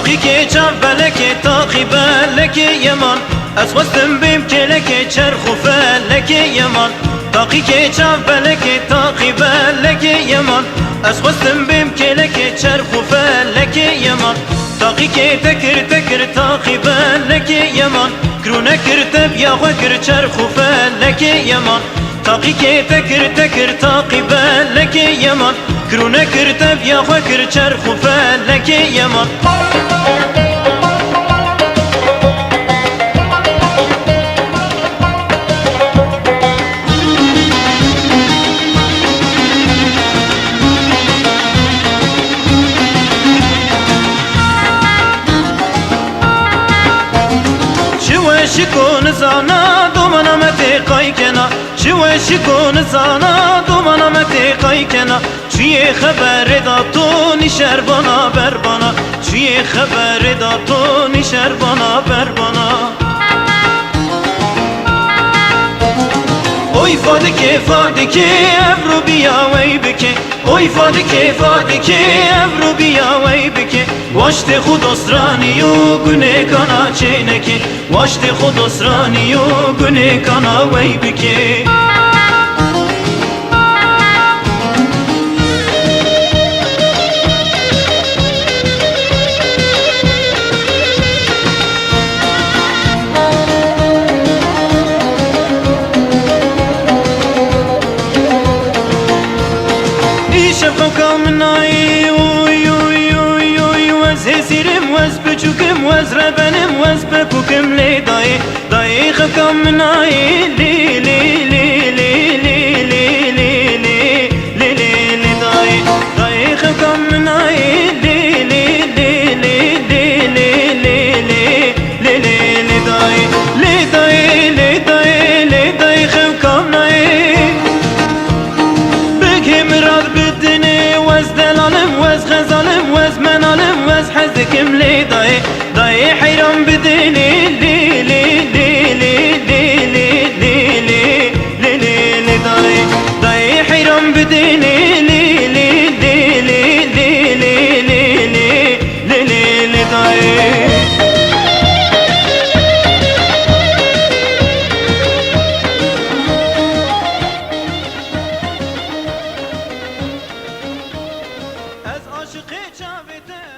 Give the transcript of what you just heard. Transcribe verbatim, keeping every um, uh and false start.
Taqîkê çav belekê, taqî belekê yeman. Ez xwestim bêm kêlekê çerx û felekê yeman. Taqîkê çav belekê, taqî belekê yeman. Ez xwestim bêm kêlekê çerx û felekê yeman. Taqîkê te kir, te kir, taqî belekê yeman. Kir û nekir, tebiya xwe kir çerx û felekê yeman. Taqîkê te kir, te kir, taqî belekê yeman. Kir û nekir, tebiya xwe kir çerx û felekê yeman. Çi weşik û nizana, domana me tê qay kena. Çi weşik û nizana, domana me tê qay kena. Çiyê xeberê da to nîşer bana ber bana. Çiyê xeberê da to nîşer bana ber bana. Oy fadikê, fadikê, ev rûbiya wey bike. Oy fadikê, fadikê, ev rûbiya wey bike. Waştê xwe dostranî û gunê kana çênekê. Waştê xwe dostranî û gunê kana wey bike. Îşev xewka min nayê, oy, oy, oy, oy, wez hêsîrim, wez piçûkim, wez rebenim, wez pepûkim lê dayê. Dayê xewka min nayê, lê, lê, lê, dayê. Dayê xewka min nayê, lê, lê, lê, dayê. Lê, lê, lê, dayê. Lê, dayê, lê, dayê, lê, dayê xewka min nayê. Bigê mirad bidinê, wez delalim, wez xezalim, wez menalim, wez hez dikim lê dayê. Dayê heyran bidê lê, lê, lê, dayê. Dayê heyran bidê lê, lê, lê, dayê. Ez aşiqê çavê te.